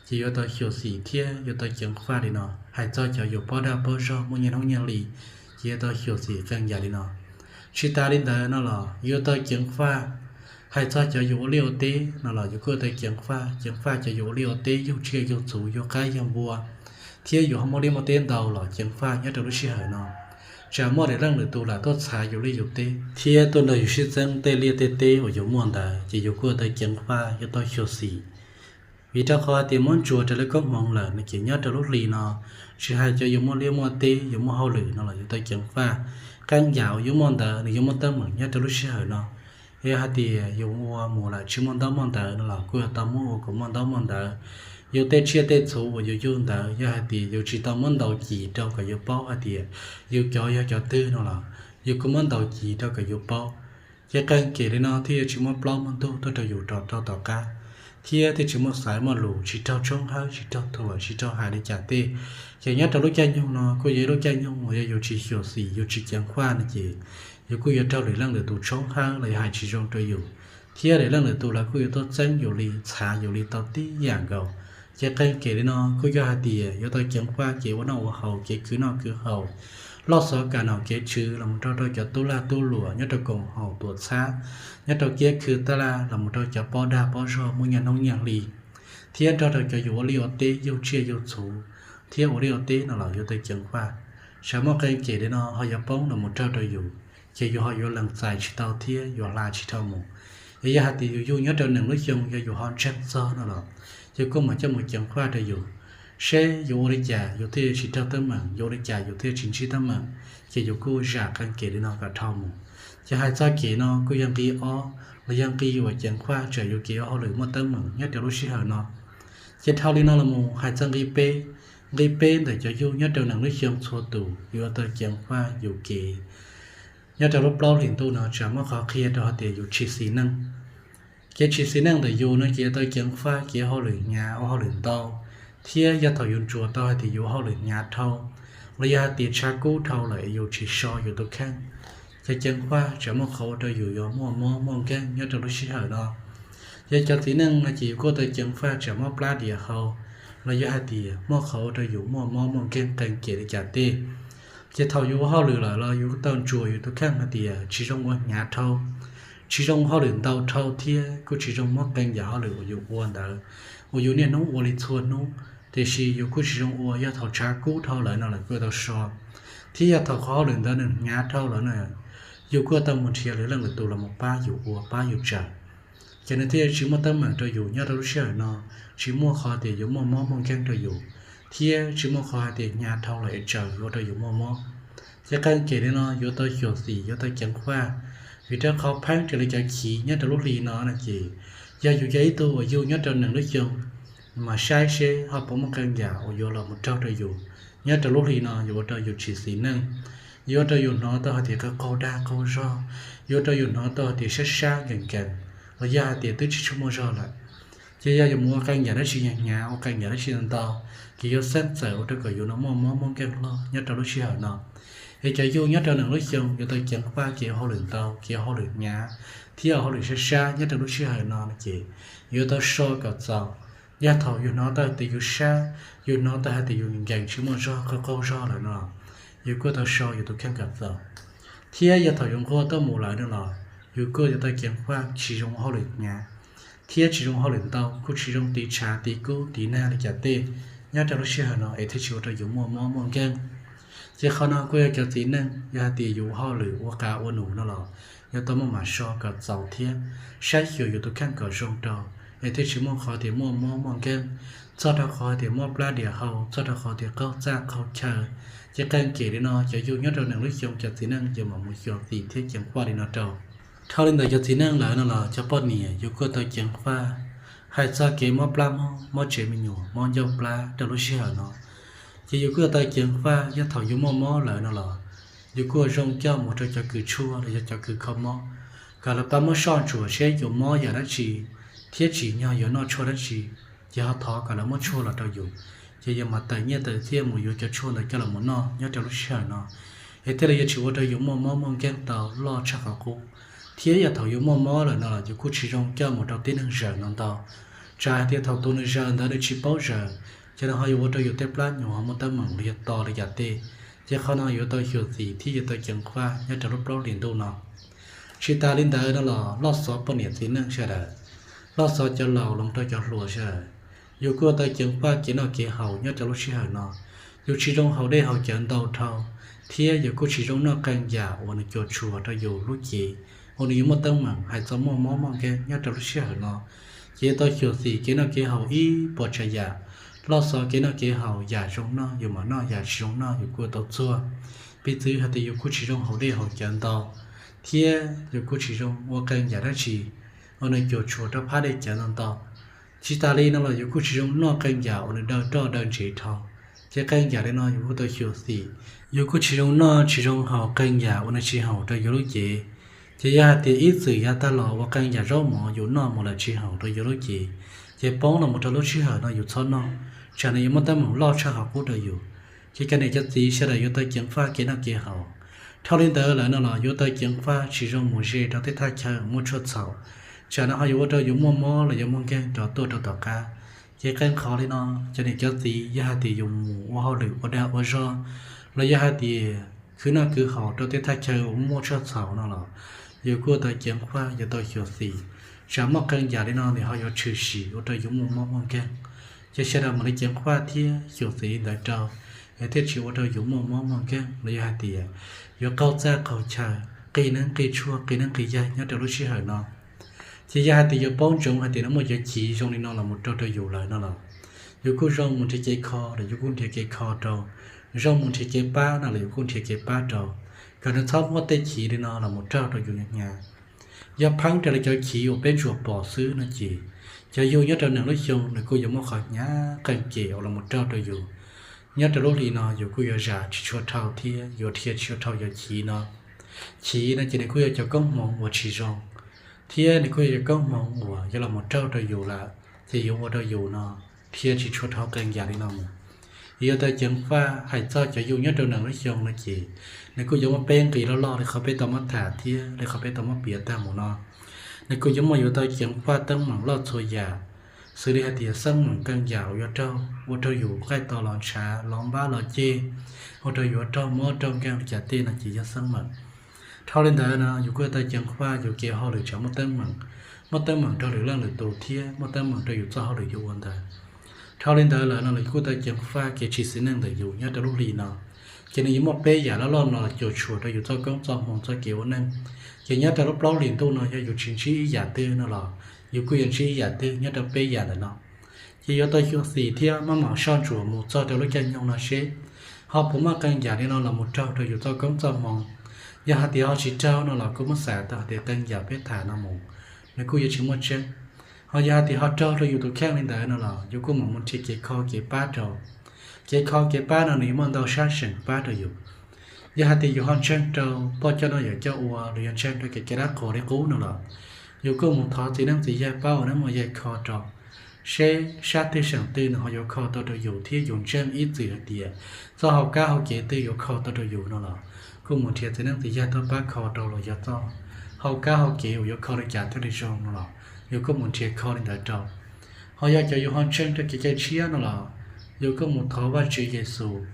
Ces yuav tau xyuam xim thiab yuav tau ceev faj li no. Hais txog cov yus pob dag pob zog muaj nyiaj hnub nyiaj hli, ces yuav tau xyuam xim qee yam li no. Tsis tas li ntawd no los yuav tau ceev faj. Hais txog cov yus ua liaj ua teb no los yus kuj yuav tau ceev faj, ceev faj cov yus ua liaj ua teb yug tsiaj yug txhu, yug qaib yug npua, thiab yus ho muaj liaj muaj teb ntau los ceev faj nyob rau lub sij hawm no. Tsam muaj daim leej lwm tus lam tuaj txhav yus liaj yus teb thiab tuaj nrog yus sib txeeb tej liaj tej teb uas yus muaj ntawd, ces yus kuj yuav tau ceev faj, yuav tau xyuam xim. Vim rau qhov hais tias muab ntsuas raws li koob hmoov lawm no ces nyob rau lub hli no, tsis hais cov yus muaj liaj muaj teb, yus muaj hauj lwm no los yuav tau ceev faj. Qee yam uas yus muaj ntawd nws yuav muaj teeb meem nyob rau lub sij hawm no. Yog hais tias yus ua mus lawm tsis muaj ntaub muaj ntawv no los kuj yuav tau muab ua kom muaj ntaub muaj ntawv. Yus tej tsiaj tej txhu uas yus yug ntawd yog hais tias yus tsis tau muab ntaus cim rau kom yus paub hais tias yus cov yog cov twg no los yus kuj muab ntaus cim rau kom yus paub. Ces qee kem li no thiaj yuav tsis muaj plaub muaj ntug tuaj rau yus rov rau tom qab, thiab thiaj tsis muaj xaiv muaj lus, tsis raug tshoob hawb, tsis raug thuam, tsis raug hais li cas tej. Ces nyob rau lub caij nyoog no kuj yog ib lub caij nyoog uas yog yus tsis xyuam xim, yus tsis ceev faj no ces yus kuj yuav raug lwm leej lwm tus tshoob hawb los yog hais tsis zoo rau yus, thiab lwm leej lwm tus lawv kuj yuav tuaj txeeb yus li, txhav yus li tau tib yam nkaus. Ces qee kem li no kuj yog hais tias yuav tau ceev faj kev ua noj ua haus, kev khwv noj khwv haus, loj xov kam nom kev tswv los mus nrog rau cov tub lag tub luam nyob rau koom haum tuam txhab, nyob rau kiab khw taj laj los mus rau cov pob dag pob zog muaj nyiaj hnub nyiaj hli, thiab nrog rau cov yus ua liaj ua teb yug tsiaj yug txhu, thiab ua liaj ua teb no los yuav tau ceev faj. Tsam muaj qee kem li no ho yuav poob los mus raug rau yus, ces yus ho yuav lees txais tsis tau thiab yuav hla tsis dhau mus. Es yog hais tias yus yug nyob rau neeg lub xyoo yog yus ho ntseeg txog no los yus kuj mam coj mus ceev faj rau yus, seb yus ua li cas yus thiaj tsis raug teeb meem, yus ua li cas yus thiaj tsis ntsib teeb meem, ces yus kuj zam qee kem li no kom dhau mus. Ces hais txog kem no kuj yog nqi ob los yog nqi uas ceev faj tsam yus kev ua hauj lwm muaj teeb meem nyob rau lub sij hawm no. Ces dhau li no los mus hais txog nqi peb, nqi peb ntawm cov yug nyob rau neeg lub xyoo txhua tus yuav tau ceev faj yus kev nyob rau lub plaub hlis ntuj no tsam muaj qhov qhia rau hais tias yus tshis xis neej. Kev tshis xis neej ntawm yus no ces yuav tau ceev faj kev ua hauj lwm hnyav, ua hauj lwm ntau, thiab yog thaum yus ntsuas tau hais tias yus ua hauj lwm hnyav dhau los yog hais tias tshav kub dhau lawm es yus tsis so yus tus kheej, ces ceev faj tsam muaj qhov ua rau yus yuav muaj mob muaj nkeeg nyob rau lub sij hawm no. Yog cov txiv neej no ces yus kuj tau ceev faj tsam mob plab diav hau los yog hais tias muaj qhov ua rau yus muaj mob muaj nkeeg qee kem li cas tej. Ces thaum yus ua hauj lwm lawm los yus kuj tau ntsuas yus tus kheej hais tias tsis zoo ua hnyav dhau, tsis zoo ua hauj lwm ntau dhau thiab kuj tsis zoo muab qee yam hauj lwm uas yus ua ntawd uas yus niaj hnub ua li txhua hnub, tiam sis yus kuj tsis zoo ua yog thaum tshav kub dhau lawm no lawm kuj tau so, thiab yog thaum qhov hauj lwm ntawd nws hnyav dhau lawm na, yus kuj tau mus nrhiav lwm leej lwm tus los mus pab yus ua pab yus tsawm. Ces nws thiaj tsis muaj teeb meem rau yus nyob rau lub sij hawm no, tsis muaj qhov tias yuav muaj mob muaj nkeeg rau yus, thiab tsis muaj qhov hais tias hnyav dhau lawm es tsawm yuav ua rau yus muaj mob. Ces qee kem li no yuav tau xyuam xim yuav tau ceev faj, vim rau qhov pheeb raws li cov chiv nyob rau lub hli no no ces yog yus yog ib tug uas yug nyob rau neeg lub xyoo, mas saib seb ho puas muaj qee yam uas yuav los mus raug rau yus nyob rau lub hli no yuav ua rau yus tshis xis neej, yuav ua rau yus hnov tau hais tias qaug qaug dag qaug zog, yuav ua rau yus hnov tau hais tias sab sab nkees nkees, los yog hais tias twb tsis tshua muaj zog lawm. Ces yog yus mus ua qee yam dab tsi hnyav hnyav, ua qee yam dab tsi ntau ntau, ces yuav xeeb txawm ua rau kom yus no muaj mob muaj nkeeg loj nyob rau lub sij hawm no. Es cov yug nyob rau nees lub xyoo yuav tau ceev faj kev ua hauj lwm ntau, kev ua hauj lwm hnyav, thiab ua hauj lwm sab sab nyob rau lub sij hawm no no ces yuav tau so kom txaus. Yog thaum yus hnov tau hais tias yus sab, yus hnov tau hais tias yus nkees tsis muaj zog, qaug qaug zog lawm no, yus kuj tau so yus tus kheej kom txaus. Thiab yog thaum yus nquag tuaj mus lawm no los yus kuj yuav tau ceev faj tsis zoo ua hauj lwm hnyav, thiab tsis zoo ua hauj lwm ntau, kuj tsis zoo tiv tshav tiv kub tiv nag li cas tej nyob rau lub sij hawm no es thiaj tsis ua rau yus muaj mob muaj nkeeg. Ces qhov no kuj yog cov txiv neej yog hais tias yus ua hauj lwm ua qav ua num no los yuav tau muaj mam so kom txaus thiab saib xyuas yus tus kheej kom zoo rau, es thiaj tsis muaj qhov tias muaj mob muaj nkeeg, txog rau qhov tias mob plab diam hau, txog rau qhov tias qaug txaj qaug chaw. Ces qee kem li no cov yug nyob rau nees lub xyoo cov txiv neej yuav mam mus xyuas xim thiab ceev faj li no rau. Dhau li ntawd cov txiv neej lawm no los cov poj niam yus kuj tau ceev faj hais txog kev mob plab mob, mob tsev me nyuam, mob ncauj plab rau lub sij hawm no. Ces yus kuj tau ceev faj yog thaum yus muaj mob lawm no los yus kuj zoo coj mus rau cov kws tshuaj los yog cov kws kho mob, kom lawv pab muab soj ntsuam seb yus mob yam dab tsi thiab tsim nyog yuav noj tshuaj dab tsi, ces ho thov kom lawv muab tshuaj los rau yus. Ces yus mam tawm nyiaj tawm txiaj mus yuav cov tshuaj ntawd coj los mus noj nyob rau lub sij hawm no, es thiaj li yuav tsis ua rau yus muaj mob muaj nkeeg tau loj tshaj qhov qub. Thiab yog thaum yus muaj mob lawm no los yus kuj tsis zoo coj mus rau tib neeg zaws no ntau. Tsam hais tias thaum tus nws zaws ntawd nws tsis paub zaws, ces nws ho yuav ua rau yus tej plab nyuag ho muaj teeb meem los yog to li cas tej. Ces qhov no yuav tau xyuam xim thiab yuav tau ceev faj nyob rau lub plaub hlis ntuj no. Tsis tas li ntawd no los loj xov poj niam txiv neej sawv daws, loj xov cov laus los rau cov hluas sawv daws, yus kuj tau ceev faj kev noj kev haus nyob rau lub sij hawm no. Yus tsis zoo haus dej haus cawv ntau dhau, thiab yus kuj tsis zoo noj qee yam uas nws cuam tshuam rau yus lub cev uas nws yuav muaj teeb meem hais txog muaj mob muaj nkeeg nyob rau lub sij hawm no. Ces yuav tau xyuam xim kev noj kev haus ib puas tsav yam, loj xov kev noj kev haus, yam zoo noj yus mam noj, yam tsis zoo noj yus kuj tau txuag. Piv txwv hais tias yus kuj tsis zoo haus dej haus cawv ntau, thiab yus kuj tsis zoo ua qee yam dab tsi uas nws cuam tshuam rau phab dej cawv ntau ntau. Tsis tas li no los yus kuj tsis zoo noj qee yam uas nws daw roj daw ntsev dhau. Ces qee yam li no yus kuj tau xyuam xim, yus kuj tsis zoo noj tsis zoo haus qee yam uas nws tsis haum rau yus lub cev. Ces yog hais tias ib txwm yav tag los ua qee yam zaub mov yus noj mus lawm tsis haum rau yus lub cev, ces poob los mus rau lub sij hawm no yus txhob noj, tsam nws yuav muaj teeb meem loj tshaj qhov qub rau yus. Ces cov niam cov txiv sawv daws yuav tau ceev faj kev noj kev haus. Dhau li ntawd lawm no los yuav tau ceev faj tsis zoo mus ze rau tej thaj chaw muaj tshuaj txhaum, tsam no ho yuav ua rau yus muaj mob los yog muaj nkeeg rov tuaj rau tom qab. Ces qee qhov li no, cov niam cov txiv yog hais tias yus mus ua hauj lwm ua dag ua zog, los yog hais tias khwv noj khwv haus rau tej thaj chaw uas muaj tshuaj txhaum no los yus kuj tau ceev faj yuav tau xyuam xim, tsam muaj qee yam li no nws ho yuav tshwm sim ua rau yus muaj mob muaj nkeeg. Ces sawv daws mam li ceev faj thiab xyuam xim li ntawd rau, es thiaj tsis ua rau yus muaj mob muaj nkeeg los yog hais tias yuav qaug txaj qaug chaw, qi neeb qi tshuaj qi neeb qi yaig nyob rau lub sij hawm no. Ces yog hais tias yuav paub ntsoov hais tias nws muaj cov chiv zoo li no los mus raug rau yus lawm no los yus kuj zoo mus nrhiav kev kho los yus kuj nrhiav kev kho rau, zoo mus nrhiav kev pab no los yus kuj nrhiav kev pab rau, kom nws txhob muaj tej chiv li no los mus raug rau yus hnyav. Yog pheeb raws li cov chiv uas peb ntsuas pom xwb no ces cov yug nyob rau nees lub xyoo nws kuj yuav muaj qhov hnyav qee kem uas los mus raug rau yus. Nyob rau lub hli no yus kuj yuav zam tsis tshua dhau thiab yuav dhia tsis tshua dhau cov chiv no. Chiv no ces nws kuj yog cov koob hmoov uas tsis zoo, thiab nws kuj yog cov koob hmoov uas yog los mus raug rau yus lawm, ces yuav ua rau yus no dhia tsis tshua dhau qee yam li no mus. Yuav tau ceev faj hais txog cov yug nyob rau nees lub xyoo no ces nws kuj yuav muaj peb nqi loj loj li qhov peb tau muab tham thiab li qhov peb tau muab piav tag mus no. Nws kuj yuav muaj yuav tau ceev faj teeb meem loj txhua yam, xws li hais tias xeeb meem qee yam uas yuav raug ua rau yus nqaij to los ntshav, los npab los ceg, ua rau yus raug mob raug nkeeg li cas tej no ces yog xeeb meem. Dhau li ntawd no yus kuj yuav tau ceev faj yus kev hauj lwm tsam muaj teeb meem, muaj teeb meem rau lwm leej lwm tus thiab muaj teeb meem rau yus txoj hauj lwm yuav ua ntawd. Dhau li ntawd lawm no los yus kuj tau ceev faj kev tsis xis neej ntawm yus nyob rau lub hli no. Ces nws yuav muaj peb yam loj loj no los cuam tshuam rau yus txoj koob txoj hmoo txoj kev ua neej. Ces nyob rau lub plaub hlis ntuj no yog yus tsis ntsib ib yam twg no los yus kuj yuav ntsib ib yam twg nyob rau peb yam ntawm no. Ces yuav tau xyuam xim thiab maj mam soj ntsuam mus txog rau lub caij nyoog no seb ho puas muaj qee yam li no los mus raug rau yus txoj koob txoj hmoo. Yog hais tias ho tsis raug no los kuj muab xav tau hais tias qee yam peb tham no mus nws kuj yuav tsis muaj tseeb. Ho yog hais tias ho raug rau yus tus kheej li ntawd no los yus kuj mam mus nrhiav kev kho kev pab rau. Kev kho kev pab no nws yuav muaj ntau sab seem pab rau yus. Yog hais tias yus ho ntseeg rau poj coj noj yawm coj ua los yog ntseeg rau kev cai dab qhuas li qub no los yus kuj mus thov txiv neej txiv yaig pab ua neeb ua yaig kho rau. seb sab twg seem twg nws ho yuav kho tau rau yus thiab yus ntseeg ib txwm hais tias txoj hau kab hau kev twg yuav kho tau rau yus no los kuj mus nrhiav txiv neej txiv yaig tuaj pab kho rau los yog txoj hau kab hau kev uas yuav kho li cas thiaj li zoo no los yus kuj mus nrhiav kho li ntawd rau. Ho yog cov yus ho ntseeg rau kev cai tshiab no los yus kuj mus thov Vajtswv Yexus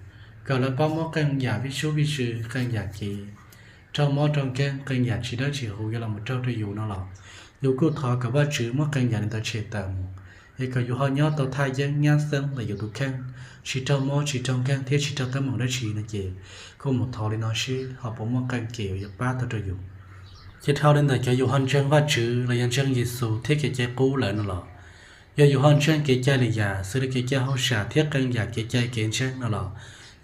kom lawv pab muab qee yam vij sub vij sw, qee yam kev raug mob raug nkeeg, qee yam tsis dawb tsis huv yuav los mus raug rau yus no los yus kuj thov kom Vajtswv muab qee yam li ntawd tshem tawm mus, es kom yus ho nyob tau thaj yeeb nyab xeeb ntawm yus tus kheej, tsis raug mob tsis raug nkeeg thiab tsis raug teeb meem dab tsi no ces kuj mus thov li no seb ho puas muaj qee kev uas yuav pab tau rau yus. Ces dhau li ntawm cov yus ho ntseeg Vajtswv los yog ntseeg Yexus thiab kev cai qub lawm no los, yog yus ho ntseeg kev cai li yam xws li kev cai hauj sam thiab qee yam kev cai kev ntseeg no los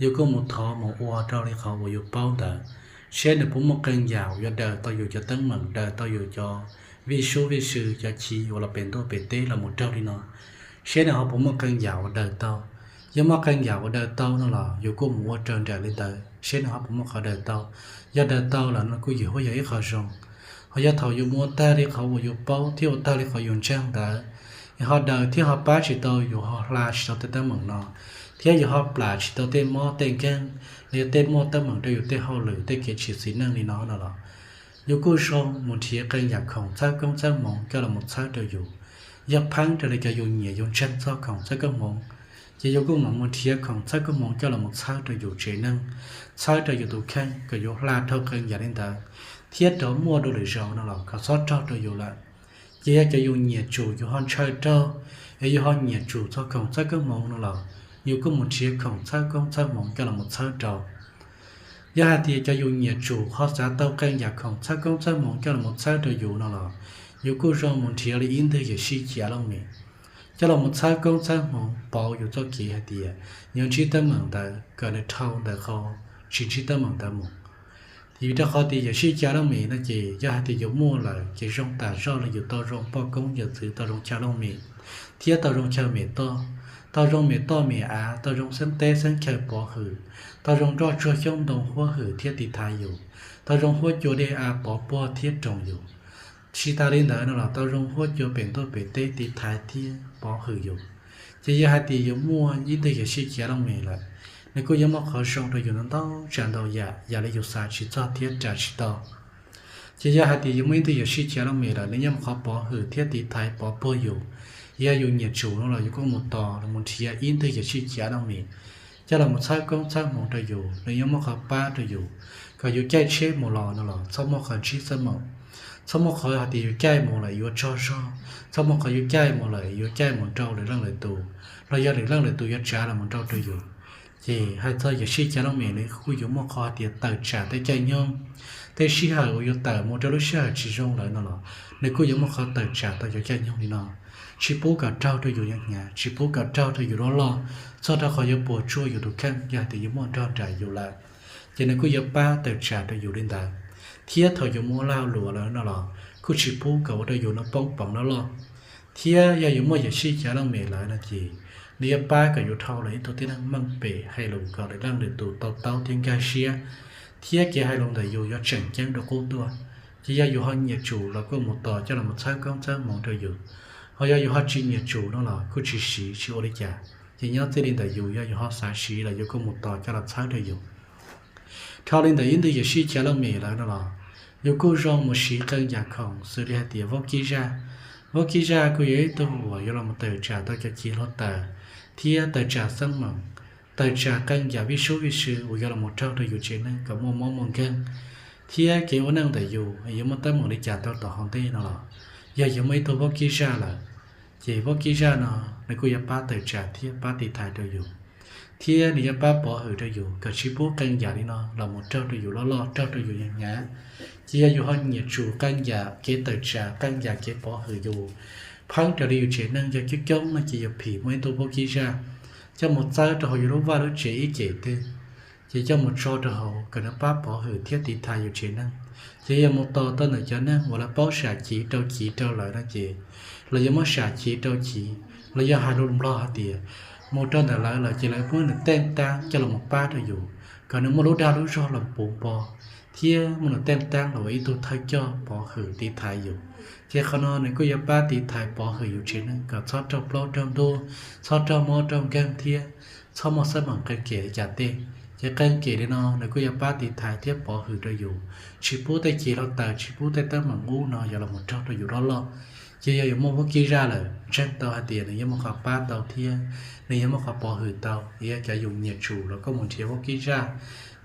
yus kuj mus thov mus ua rau li qhov uas yus paub ntawd, seb nws puas muaj qee yam uas yuav daws tau yus cov teeb meem, daws tau yus cov vij sub vij sw, cov chiv uas los pem ntuj pem teb los mus raug li no, seb nws ho puas muaj qee yam uas daws tau. Yog muaj qee yam uas daws tau no los yus kuj mus ua raws nraim li ntawd seb nws ho puas muaj qhov daws tau. Yog daws tau lawm no kuj yus kuj yog ib qho zoo. Ho yog thaum yus mus ua tag li qhov uas yus paub thiab ua tag li qhov yus ntseeg ntawd, yus ho daws thiab ho pab tsis tau, yus ho hla tsis tau tej teeb meem no, thiab yus ho plam tsis tau tej mob tej nkeeg los yog tej muaj teeb meem rau yus tej hauj lwm tej kev tsim txiv neej li no no los, yus kuj zoo mus nrhiav qee yam khoom txhawb koob txhawb hmoov coj los mus txhawb rau yus. Yog pheeb raws li cov yus nyiam yus ntseeg txog khoom txhawb koob hmoov, ces yus kuj mam mus nrhiav khoom txhawb koob hmoov coj los mus txhawb rau yus tsev neeg, txhawb rau yus tus kheej kom yus hla dhau qee yam li ntawd, thiab rov muaj dua lwm zaus no los kom txhob raug rau yus lawm. Ces yog cov yus nyiam tsum yus ho ntshaw raug, es yus ho nyiam tsum txog khoom txhawb koob hmoov no los, yus kuj mus nrhiav khoom txhawb koob txhawb hmoov coj los mus txhawb rau. Yog hais tias cov yus nyiam tsum ho xav tau qee yam khoom txhawb koob txhawb hmoov coj los mus txhawb rau yus no los, yus kuj zoo mus nrhiav li ib ntwg yuam sij chiv looj mem coj los mus txhawb koob txhawb hmoov pauv yus txoj kev hais tias yuav ntsib teeb meem ntawd kom nws dhau ntawm qhov tsis ntsib teeb meem ntawd mus. Vim rau qhov tias yuam sij chiv looj mem no ces yog hais tias yus muaj lawm ces zoo tas zog li yus tau zoo poj koob yawm txwv, tau zoo chaw looj mem, thiab tau zoo chaw mem toj, tau zoo mem toj mem av, tau zoo xeeb teb xeeb chaw pov hwm, tau zoo nroj tsuag xyoob ntoo huab hwm thiab tiv thaiv yus, tau zoo huab cua dej av pov puag thiab roos yus. Tsis tas li ntawd no los tau zoo huab cua pem ntuj pem teb tiv thaiv thiab pov hwm yus. Ces yog hais tias yus muaj ib ntwg yuam sij chiv looj mem lawm, nws kuj yuav muaj qhov zoo rau yus ntau ntau tsav ntau yam, yam li yus xav tsis txog thiab ras tsis tau. Ces yog hais tias yus muaj ib ntwg yuam sij chiv looj mem lawm, nws yeej muaj qhov pov hwm thiab tiv thaiv pov puag yus. Yog yus nyiam tsum no los yus kuj mus tos los mus nrhiav ib ntwg yuam sij chiv looj mem coj los mus txhawb koob txhawb hmoov rau yus, nws yeej muaj qhov pab rau yus, kom yus caij tsheb mus los no los txhob muaj qhov ntsib teeb meem, txhob muaj qhov hais tias yus caij mus lawm yuav tsaug zog, txhob muaj qhov yus caij mus lawm yuav caij mus rau lwm leej lwm tus, los yog lwm leej lwm tus yuav tsav los mus rau rau yus. Ces hais txog yuam sij chiv looj mem nws kuj yuav muaj qhov hais tias tawm tsam tej caij nyoog, tej sij hawm uas yus tawm mus rau lub sij hawm tsis zoo lawm no los, nws kuj yuav muaj qhov tawm tsam tau cov caij nyoog li no, tsis pub kom raug rau yus yus hnyav, tsis pub kom raug rau yus loj loj, txog rau qhov yuav puas tsuaj yus tus kheej yog hais tias yus muaj nrog nraim yus lawm. Ces nws kuj yuav pab tawm tsam rau yus li ntawd. Thiab thaum yus mus ua lag luam lawm no los kuj tsis pub kom ua rau yus no poob poov loj loj. Thiab yog yus muaj yuam sij chiv looj mem lawm no ces nws yuav pab kom yus dhau los ib tug tib neeg meej pem hais lus kom lwm leej lwm tus to taub thiab nkag siab, thiab kev hais lus ntawm yus yuav tseem ceeb dua qub tuaj. Ces yog yus ho nyiam tsum los kuj mus tos coj los mus txhawb koob txhawb hmoov rau yus. Ho yog yus ho tsis nyiam tsum no los kuj tsis siv tsis ua li cas. Ces nyob txij li ntawm yus, yog yus ho xav siv los yus kuj mus tos coj los txhawb rau yus. Dhau li ntawm ib ntwg yuam sij chiv looj mem lawm no los, yus kuj zoo mus siv qee yam khoom xws li hais tias vaub kib zaj. Vaub kib zaj kuj yog ib tug uas yuav los mus tawm tsam tau cov chiv hluav taws, thiab tawm tsam xeeb meem, tawm tsam qee yam vij sub vij sw uas yuav los mus raug rau yus tsev neeg kom muaj mob muaj nkeeg, thiab kev ua neej ntawm yus yuav muaj teeb meem li cas tau tom hauv ntej no los, yog yus muaj ib tug vaub kib zaj lawm, ces vaub kib zaj no nws kuj yuav pab tawm tsam thiab pab tiv thaiv rau yus, thiab nws yuav pab pov hwm rau yus kom tsis pub qee yam li no los mus raug rau yus loj loj, raug rau yus hnyav hnyav. Ces yog yus ho nyiam tsum qee yam kev tawm tsam, qee yam kev pov hwm yus, pheeb raws li yus tsev neeg yog coob coob no ces yus phim muaj ib tug vaub kib zaj coj mus txawb rau hauv yus lub vaj lub tsev ib cem twg, ces coj mus tso rau hauv kom nws pab pov hwm thiab tiv thaiv yus tsev neeg. Ces yog mus tos tau ntawm cov neeg uas lawv paub sam chiv rau chiv rau lawv no ces lawv yuav muab sam chiv rau chiv, los yog hais lus Nplog hais tias mus rau ntawm lawv lawm ces lawv muab nws tej tab coj los mus pab rau yus, kom nws muaj lub dag lub zog los puv npo, thiab muaj nws teej taab los ua ib tug thawj coj pov hwm tiv thaiv yus. Ces qhov no nws kuj yuav pab tiv thaiv pov hwm yus tsev neeg kom txhob raug plaub raug ntug, txhob raug mob raug nkeeg thiab txhob muaj xab meem qee kem li cas tej. Ces qee kem li no nws kuj yuav pab tiv thaiv thiab pov hwm rau yus, tsis pub tej cev hluav taws, tsis pub tej teeb meem ub no yuav los mus raug rau yus loj loj. Ces yog yus muaj vaub kib zaj lawm, ntseeg tau hais tias nws yuav muaj qhov pab tau thiab nws yuav muaj qhov pov hwm tau. Yog cov yus nyiam tsum los koj mus nrhiav vaub kib zaj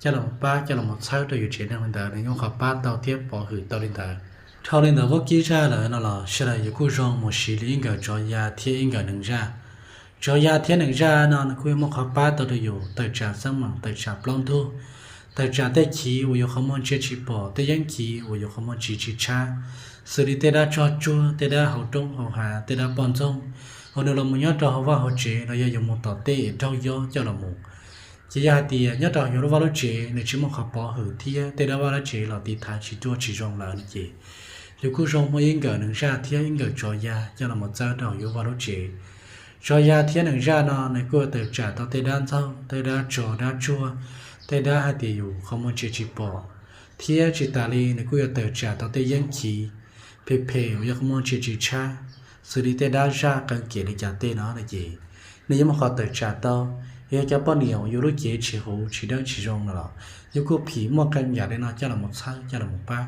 coj los pab, coj los txhawb rau yus tsev neeg li ntawd, nws yuav muaj qhov pab tau thiab pov hwm tau li ntawd. Dhau li ntawd vaub kib zaj lawm no los sawv daws yuav kuj zoo mus siv li ib nkawm tsov ya thiab ib nkawm nees zaj. Tsov ya thiab nees zaj no nws kuj yuav muaj qhov pab tau rau yus tawm tsam xab meem, tawm tsam plaub ntug, tawm tsam tej chiv uas yus qhov muag ntsia tsis pom, tej yeeb chiv uas yus qhov muag tsis tsis tshab, xws li tej dab tsog tsuag, tej dab hauv roob hauv hav, tej dab poj ntxoog uas nws los mus nyob rau hauv vaj hauv tsev los yog yus mus tom tej es raug yob coj los mus. Ces yog hais tias nyob rau hauv yus lub vaj lub tsev nws tsis muaj qhov pov hwm thiab tej dab vaj dab tsev los tiv thaiv tsis ruaj tsis zoo lawm no ces yus kuj zoo muaj ib nkawm nees zaj thiab ib nkawm tsov ya coj los mus txawb rau hauv yus vaj lub tsev. Tsov ya thiab nees zaj no nws kuj yuav tawm tsam tau tej dab ntxaug, tej dab tsog dab tsuag, tej dab hais tias yus qhov muag ntsia tsis pom, thiab tsis tas li nws kuj yuav tawm tsam tau tej yeeb chiv phem phem uas yus qhov muag ntsia tsis tshab, xws li tej dab zaj qee kem li cas tej no no ces nws yuav muaj qhov tawm tsam tau. Yog cov poj niam uas yus lub cev tsis huv tsis deeb tsis zoo no los yus kuj phim muaj qee yam li no coj los mus txhawb coj los mus pab.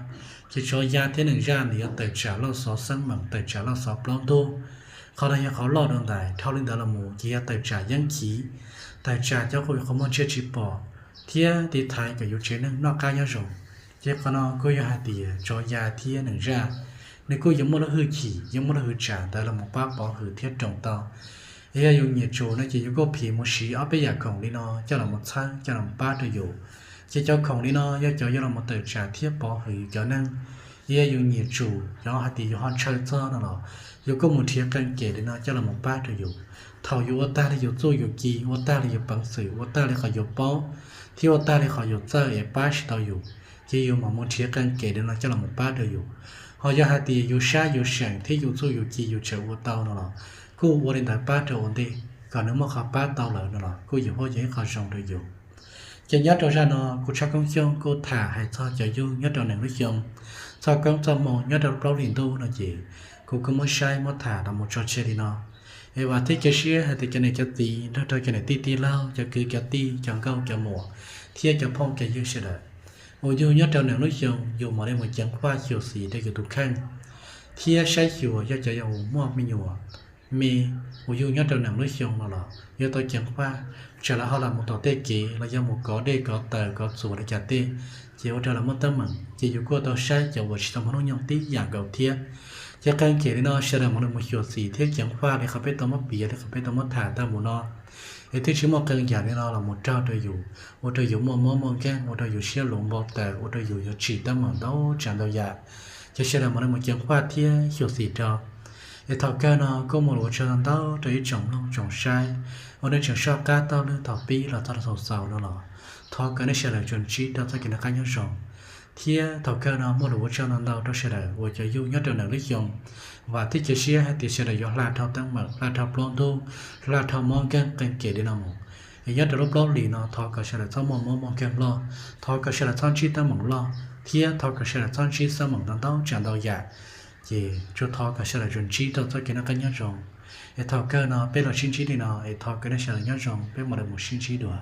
Ces tsov ya thiab nees zaj nws yuav tawm tsam loj xov xab meem, tawm tsam loj xov plaub ntug. Qhov no yog qhov loj dua ntais. Dhau li ntawd los mus ces yog tawm tsam yeeb chiv, tawm tsam cov qhov muag ntsia tsis pom thiab tiv thaiv kom yus tsev neeg noj qab nyob zoo. Ces qhov no kuj yog hais tias tsov ya thiab nees zaj nws kuj yuav muaj lub hwj chim, yuav muaj lub hwj tsam ntawd los mus pab pov hwm thiab roos tau. Yog yus nyiam tsum no ces yus kuj phim mus siv ob peb yam khoom li no coj los mus txhawb coj los mus pab rau yus. Ces cov khoom li no yog cov yuav los mus tawm tsam thiab pov hwm yus cov neeg. Yog yus nyiam tsum, yog hais tias yus ho ntshaw txog no los yus kuj mus nrhiav qee kem li no coj los mus pab rau yus. Thaum yus ua tag li yus txuj yus ci, ua tag li yus peev xwm, ua tag li qhov yus paub, thiab ua tag li qhov yus txawj es pab tsis tau yus, ces yus mam mus nrhiav qee kem li no coj los mus pab rau yus. Ho yog hais tias yus saib yus seem thiab yus txuj yus ci yus tseem ua tau no los kuj ua li ntawd pab rau ua ntej, kom nws muaj qhov pab tau lawm no los kuj yuav yog ib qho zoo rau yus. Ces nyob rau zaj no kuv Tshaj Koob Xyooj kuj tham hais txog cov yug nyob rau nees lub xyoo, txoj koob txoj hmoo nyob rau plaub hlis ntuj no ces kuv kuj muab saib muab tham los mus tso tseg li no. Es vam thiab cia siab hais tias cov niam cov txiv nrog rau cov niam tij tij laug, cov kwv cov tij, cov nkauj cov muam, thiab cov phooj cov ywg sawv daws uas yug nyob rau nees lub xyoo yus mam li mus ceev faj xyuam xim rau yus tus kheej, thiab saib xyuas yog cov yog uas muaj me nyuam me uas yug nyob rau nees lub xyoo no los yuav tau ceev faj, tsam lawv ho los mus tom tej kev los yog mus kov dej kov taws kov txuas li cas tej, ces ua rau lawv muaj teeb meem. Ces yus kuj tau saib cov uas tsis tau muaj hnub nyoog tib yam nkaus thiab. Ces qee kem li no sawv daws mam li mus xyuam xim thiab ceev faj li qhov peb tau muab piav, li qhov peb tau muab tham tag mus no, es twb tsis muaj qee yam li no los mus raug rau yus, ua rau yus muaj mob muaj nkeeg, ua rau yus siab luv npau taws, ua rau yus yuav tsim teeb meem ntau tsav ntau yam. Ces sawv daws mam li mus ceev faj thiab xyuam xim rau. Es thaum kawg no kuj muaj lus ua tsaug ntau ntau rau ib tsoom mloog tsoom saib uas nej tseem soj qab taug lw thaum pib los txog rau thaum xaus no los thov kom nej sawv daws tsuas ntsib rau txoj kev noj qab nyob zoo. Thiab thaum kawg no muaj lus ua tsaug ntau ntau rau sawv daws uas cov yug nyob rau nees lub xyoo. Vam thiab cia siab hais tias sawv daws yuav hla dhau teeb meem, hla dhau plaub ntug, hla dhau mob nkeeg qee kem li no mus. Es nyob rau lub plaub hlis no thov kom sawv daws txhob muaj mob muaj nkeeg loj, thov kom sawv daws txhob ntsib teeb meem loj, thiab thov kom sawv daws txhob ntsib xab meem ntau ntau tsav ntau yam. Ces tsuas thov kom sawv daws tsuas ntsib rau txoj kev noj qab nyob zoo. Es thaum kawg no peb los sib ntsib li no, es thov kom nej sawv daws nyob zoo, peb mam li mus sib ntsib dua.